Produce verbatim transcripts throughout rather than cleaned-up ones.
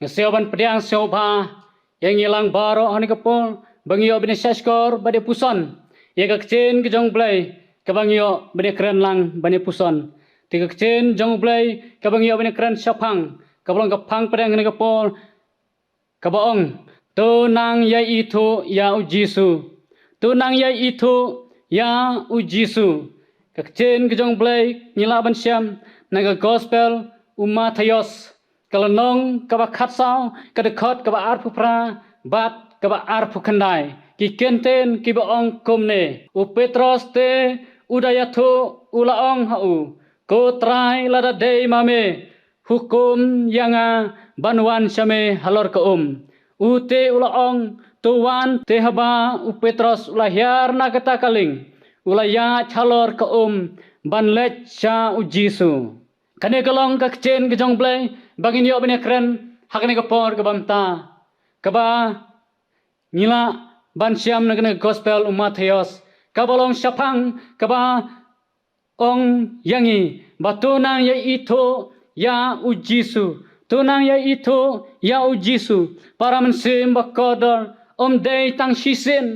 Nga sngew ban pdiang sngewbha ïa ngi lang baroh ha kane ka por ba ngi ïoh ban ïa shahshkor bad ïa puson ïa ka ktien ka jong U Blei kaba ngi ïoh ban ïa kren lang ban ïa puson. Te ka ktien jong U Blei kaba ngi ïoh ban ïa kren shaphang kaba long ka phang pdeng ha kane ka por kaba ong, to nang ïai ithuh ïa U Jisu. To nang ïai ithuh ïa U Jisu. Ka ktien ka jong U Blei ngi lah ban shem na ka Gospel u Mathaios, ka lynnong kaba khatsaw, ka dkhot kaba arphew phra bad kaba arphew khyndai. Ki kyntien kiba ong kumne: U Petros te u da ïathuh, u la ong ha u, ko Trai, lada dei ma me, hukum ïa nga ban wan sha me halor ka um. U te u la ong, to wan. Te haba u Petros u la hiar na kata ka lieng, u la ïaid halor ka um ban leit sha U Jisu. Kane ka long ka ktien ka jong U Blei ba ngin ïoh ban ïa kren ha kane ka por kaba mynta, kaba ngi lah ban shem na kane ka Gospel u Mathaios, kaba long shaphang kaba ong ïa ngi ba to nang ïai ithuh ïa U Jisu. To nang ïai ithuh ïa U Jisu. Para mynsiem ba kordor, ym dei tang shisien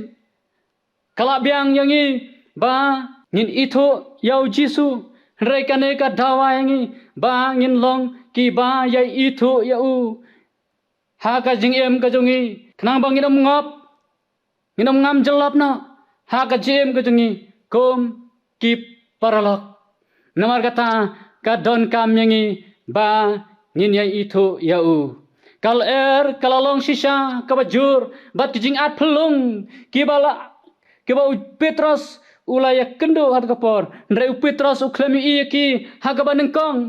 ka la biang ïa ngi ba ngin ithuh ïa U Jisu, hynrei kane ka dawa ïa ngi ba ngin long kiba ïai ithuh ïa u ha ka jingim ka jong ngi, khnang ba ngin ym ngop, ngin ym ngam jyllop noh ha ka jingim ka jong ngi kum ki paralok. Namar kata ka donkam ïa ngi ba ngin ïai ithuh ïa u. Ka lyer ka la long shisha kaba jur bad ki jingat phyllung kiba la, kiba u Petros u la ïakynduh ha kata ka por. Hynrei u Petros u khlem ïohi ïa ki ha kaba nyngkong.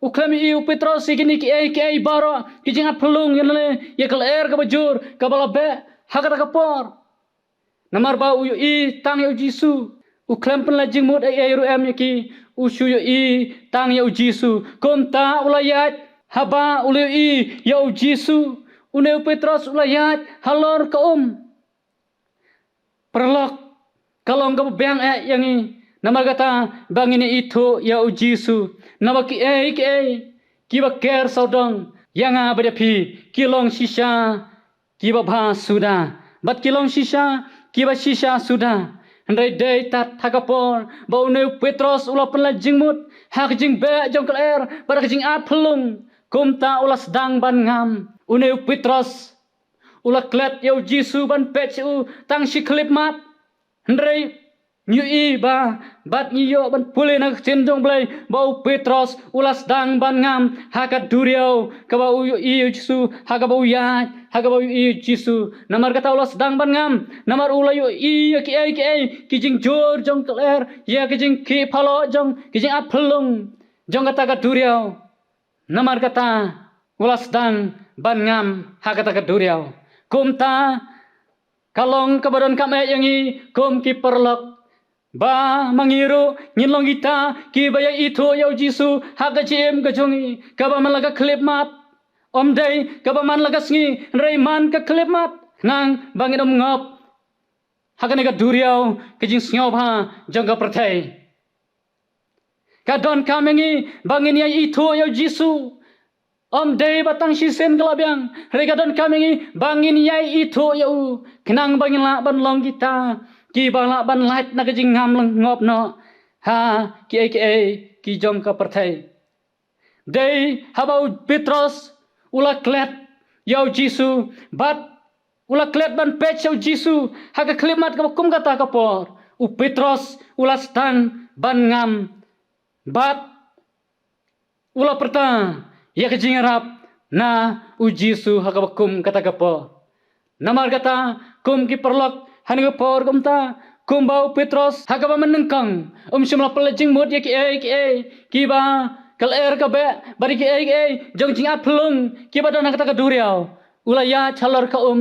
U khlem ïohi u Petros ïa kine kiei kiei baroh, ki jingat phyllung, ïa lade ïa ka lyer kaba jur kaba la beh ha kata ka por. Namar ba u ïohi tang ïa U Jisu. U khlem pynleit jingmut ei ei ruh em ïa ki, u shu ïohi tang ïa U Jisu. Kumta u la ïaid, haba u la ïohi ïa U Jisu, une u Petros u la ïaid halor ka um. Paralok, ka long kaba biang eh ïa ngi, namar kata ba ngin ïai ithuh ïa U Jisu. Naba kiei kiei kiba ker sawdong ïa nga bad ïa phi, ki long shisha kiba bha suda, bad ki long shisha kiba shisha suda. Hynrei dei tad ha ka por ba une u Petros u la pynleit jingmut ha ka jingbeh jong ka lyer bad ha ka jingat phyllung, kumta u la sdang ban ngam. Une u Petros u la klet ïa U Jisu ban peit sha u tang shi khyllipmat. Hynrei ngi ïohi ba, bad ngi ïoh ban pule na ka ktien jong U Blei ba u Petros u la sdang ban ngam ha ka duriaw kaba u ïohi ïa U Jisu, ha kaba u ïaid, ha kaba u ïohi ïa U Jisu. Namar kata u la sdang ban ngam, namar u la ïohi ïa kiei kiei, ki jingjur jong ka lyer, ïa ki jingkhih phalot jong ki jingat phyllung jong kata ka duriaw. Namar kata u la sdang ban ngam ha kata ka duriaw. Kumta ka long kaba donkam eh ïa ngi kum ki paralok, ba ma ngi ruh ngin long kita kiba ïai ithuh ïa U Jisu ha ka jingim ka jong ngi, kaba man la ka khyllipmat. Ym dei kaba man la ka sngi, hynrei man ka khyllipmat, khnang ba ngin ym ngop ha kane ka duriaw ka jingsngewbha jong ka pyrthei. Ka donkam ïa ngi ba ngin ïai ithuh ïa U Jisu. Ym dei ba tang shisien ka la biang, hynrei ka donkam ïa ngi ba ngin ïai ithuh ïa u, khnang ba ngin lah ban long kita kiba lah ban lait na ka jingngam lyngngoh noh ha kiei kiei ki jong ka pyrthei. Dei haba u Petros u la klet ïa U Jisu, bad u la klet ban peit sha U Jisu ha ka khyllipmat kaba kum kata ka por, u Petros u la sdang ban ngam, bad u la pyrta ïa ka jingïarap na U Jisu ha kaba kum kata ka por. Namar kata, kum ki paralok, ha kane ka por kumta, kumba u Petros ha kaba mynnyngkong um shym la pynleit jingmut ïa kiei kiei kiba ka lyer ka beh, bad ïa kiei kiei jong jingat phyllung kiba don ha kata ka duriaw, u la ïaid halor ka um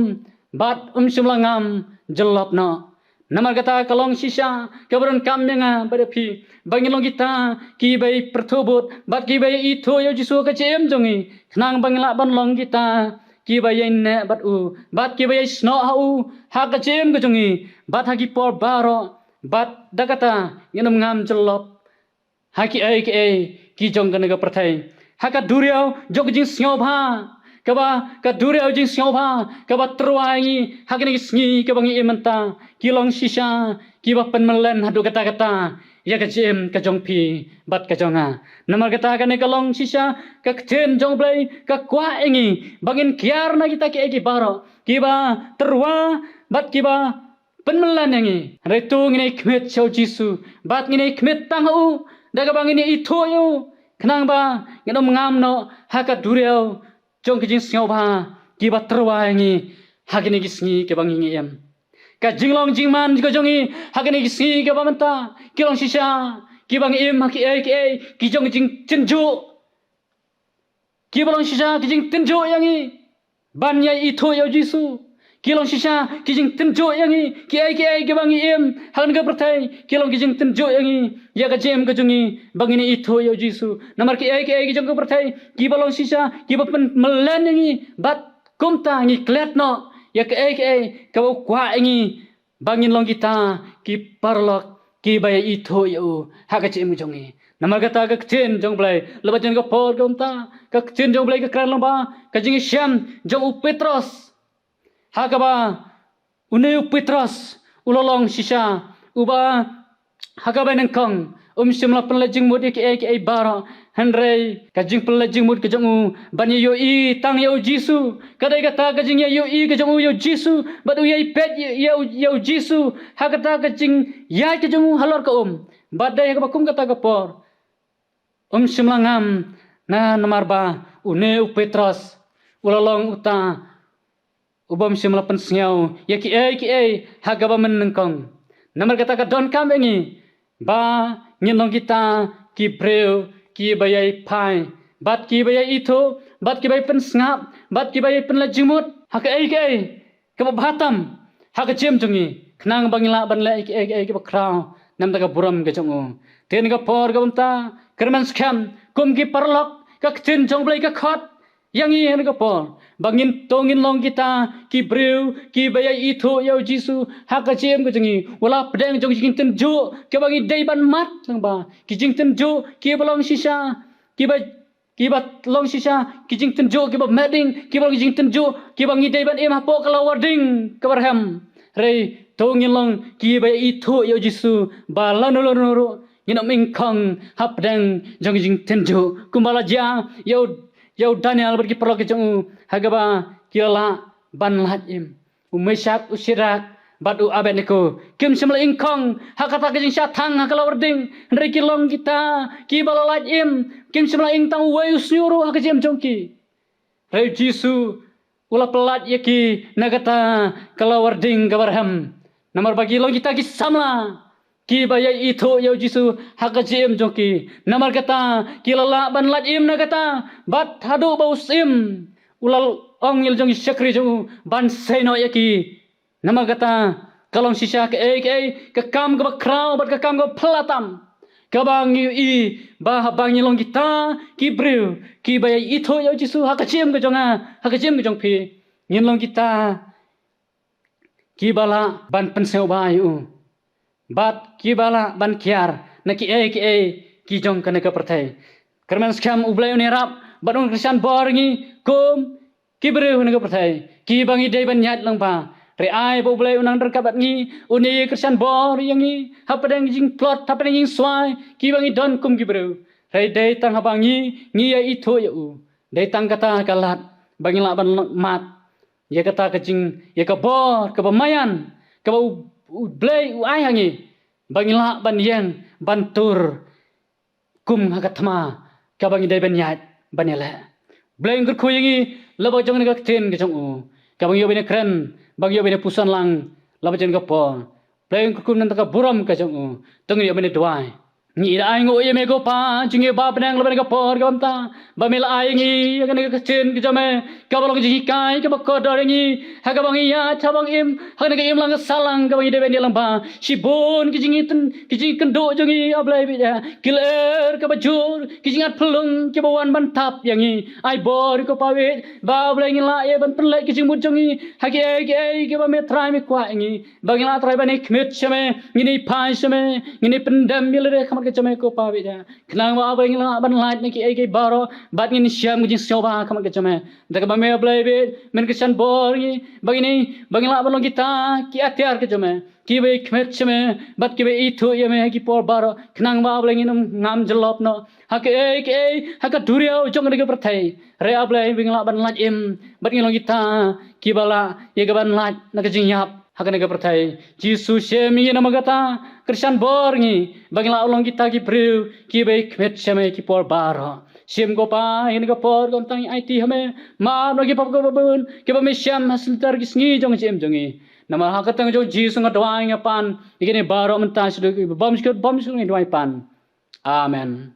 bad um shym la ngam jyllop noh. Namar kata ka long shisha kaba donkam ïa nga bad ïa phi ba ngin long kita kiba ïai pyrthuh bud bad kiba ïai ithuh ïa U Jisu ha ka jingim jong ngi, khnang ba ngin lah ban long kita kiba ïai neh bad u, bad kiba ïai snoh ha u ha ka jingim ka jong ngi, bad ha ki por baroh, bad da kata ngin ym ngam jyllop ha kiei kiei ki jong kane ka pyrthei. Ha ka duriaw jong ka jingsngewbha, kaba ka duriaw jingsngewbha kaba tyrwa ïa ngi ha kine ki sngi kaba ngi im mynta, ki long shisha kiba pynmlien haduh katta katta ïa ka jingim ka jong phi bad ka jong nga. Namar kata kane ka long shisha ka ktien jong U Blei ka kwah ïa ngi ba ngin kiar na kita kiei kiei baroh kiba tyrwa bad kiba pynmlien ïa ngi. Hynrei to ngin ïa khmih sha U Jisu bad ngin ïa khmih tang ha u da kaba ngin ïa ithuh ïa u, khnang ba ngin ym ngam noh ha ka duriaw jong ka jingsngewbha kiba tyrwa ïa ngi ha kine ki sngi kiba ngi im. Ka jinglong jingman ka jong ngi ha kine ki sngi kiba mynta ki long shisha kiba ngi im ha kiei kiei ki jong ka jingtynjuh, kiba long shisha ki jingtynjuh ïa ngi ban ïa ithuh ïa U Jisu. Ki long shisha ki jingtynjuh ïa ngi, kiei kiei kiba ngi im ha kane ka pyrthei ki long ki jingtynjuh ïa ngi ïa ka jingim ka jong ngi ba ngin ïa ithuh ïa U Jisu. Namar kiei kiei ki jong ka pyrthei kiba long shisha kiba pynmlien ïa ngi bad kumta ngi klet noh ïa kiei kiei kaba u kwah ïa ngi ba ngin long kita ki paralok kiba ïa ithuh ïa u ha ka jingim ka jong ngi. Namar kata ka ktien jong U Blei lyngba jong ka por kumta, ka ktien jong U Blei ka kren lyngba ka jingshem jong u Petros, ha kaba une u Petros u la long shisha uba ha kaba nyngkong um shym la pynleit jingmut ïa kiei kiei baroh, hynrei ka jingpynleit jingmut ka jong u ban ïa ïohi tang ïa U Jisu. Ka dei kata ka jingïa ïohi ka jong u ïa U Jisu bad u ïai peit ïa, ïa, ïa U Jisu ha kata ka jingïaid ka jong u halor ka um. Bad dei ha kaba kum kata ka por um shym la ngam, na namar ba une u Petros u la long uta u bym shym la pynsngew ïa kiei kiei ha kaba mynnyngkong. Namar kata ka donkam ïa ngi ba ngin long kita ki briew kiba ïai phai bad kiba ïai ithuh bad kiba ïai pynsngap bad kiba ïai pynleit jingmut ha kiei kiei kaba bha tam ha ka jingim jong ngi, khnang ba ngin lah ban leh ïa kiei kiei kiba khraw na ka bynta ka burom ka jong u. Te ha kane ka por kaba mynta, kyrmen skhem kum ki paralok, ka ktien jong U Blei ka khot ïa ngi ha kane ka por ba ngin, to ngin long kita ki briew kiba ïai ithuh ïa U Jisu ha ka jingim ka jong ngi. Wat la pdeng jong ki jingtynjuh kiba ngi dei ban mad lyngba, ki jingtynjuh kiba long shisha kiba, kiba long shisha ki jingtynjuh kiba mad ding, kiba long ki jingtynjuh kiba ngi dei ban im hapoh ka lawar ding kaba rhem. Hynrei to ngin long kiba ïai ithuh ïa U Jisu ba lano lano ruh ngin ym ingkhong hapdeng jong ki jingtynjuh kumba la jia ïa u, ïa u Daniel bad ki paralok ka jong u ha kaba ki la lah ban lait im. U Meshak, u Shadrak bad u Abednego kim shym la ingkhong ha kata ka jingshah thang ha ka lawar ding, hynrei ki long kita kiba la lait im. Kim shym la ing tang uwei u sniewruh ha ka jingim jong ki. Hynrei U Jisu u la pyllait ïa ki na kata ka lawar ding kaba rhem, namar ba ki long kita ki samla kiba ïai ithuh ïa U Jisu ha ka jingim jong ki. Namar kata ki la lah ban lait im na kata, bad haduh ba u syiem u la ong ïa la jong ki shakri jong u ban sei noh ïa ki. Namar kata ka long shisha kaei kaei ka kam kaba khraw bad ka kam kaba phylla tam kaba ngi ïohi ba haba ngi long kita ki briew kiba ïai ithuh ïa U Jisu ha ka jingim ka jong nga, ha ka jingim ka jong phi, ngin long kita kiba lah ban pynsngewbha ïa u bad kiba lah ban kiar na kiei kiei ki jong kane ka pyrthei. Kyrmen skhem U Blei un ïarap bad un kyrshan bor ïa ngi kum ki briew ha kane ka pyrthei kiba ngi dei ban ïaid lyngba. Hynrei ai ba U Blei un nang ryngkat bad ngi, un ïai kyrshan bor ïa ngi hapdeng jingplot, hapdeng jingswai kiba ngi don kum ki briew. Hynrei dei tang haba ngi, ngi ïai ithuh ïa u, dei tang kata ka lad ba ngi lah ban mad ïa kata ka jing, ïa ka bor kaba maïan kaba U, U Blei u ai ha ngi, ba ngi lah ban ïeng ban tur kum ha ka thma kaba ngi dei ban ïaid ban ïaleh. Blei un kyrkhu ïa ngi lyngba jong kane ka ktien ka jong u kaba ngi ïoh ban ïakren, ba ngi ïoh ban ïapuson lang lyngba jong ka por. Blei un kyrkhu na ka bynta ka burom ka jong u. To ngin ïoh ban ïaduwai. Ngi ïa ainguh ïa me ko Pa jong ngi ba bneng lyngba kane ka por kaba mynta, ba me la ai ïa ngi ïa kane ka ktien ka jong me kaba long jinghikai kaba kordor ïa ngi ha kaba ngi ïaid, ha kaba ngi im ha kane ka imlang ka sahlang kaba ngi dei ban ïaid lyngba. Shibun ki jingïaid, ki jingïakynduh jong ngi, A Blei bad ïa ki lyer kaba jur, ki jingïaid phyllung kiba wan ban tap ïa ngi. Ai bor ko Pa bad ba Blei ngin lah ïa ban pynleit ki jingmut jong ngi ha kiei kiei kiba me Trai me kwah ïa ngi. Ba ngin lah Trai ban ïakhmih sha me, ngin ïaphai sha me, ngin ïapyndem ïa lade kham ka jong me ko Pa beit ïa. Khnang ba Blei ngin lah ban lait na kiei kiei baroh bad ngin shem ka jingsngewbha ha khmat ka jong me. Da kaba me Blei beit men kyrshan bor ïa ngi ba ngin, ba ngin lah ban long kita ki atiar ka jong me, kiba ïeit khmat sha me bad kiba ithuh ïa me ha ki por baroh, khnang ba Blei ngin ym ngam jyllop noh ha kiei kiei ha ka duriaw jong kane ka pyrthei. Hynrei A Blei ba ngin lah ban lait im bad ngin long kita kiba lah ïa ka ban lait na ka jingïap ha kane ka pyrthei. Jisu, shem ïa ngi namar kata, kyrshan bor ïa ngi ba ngin lah long kita ki briew kiba ïeit khmat sha me ha ki por baroh. Shim ko Pa ïa kane ka por kaba tang ngi aiti ha me, map na ki pap kiba bun kiba me shem ha shisien ki sngi jong ka jingim jong ngi. Namar ha ka kyrteng jong Jisu nga duwai nga pan ïa kine baroh mynta, sha kiba bym sngewthuh bym sngewthuh ngi duwai pan. Amen.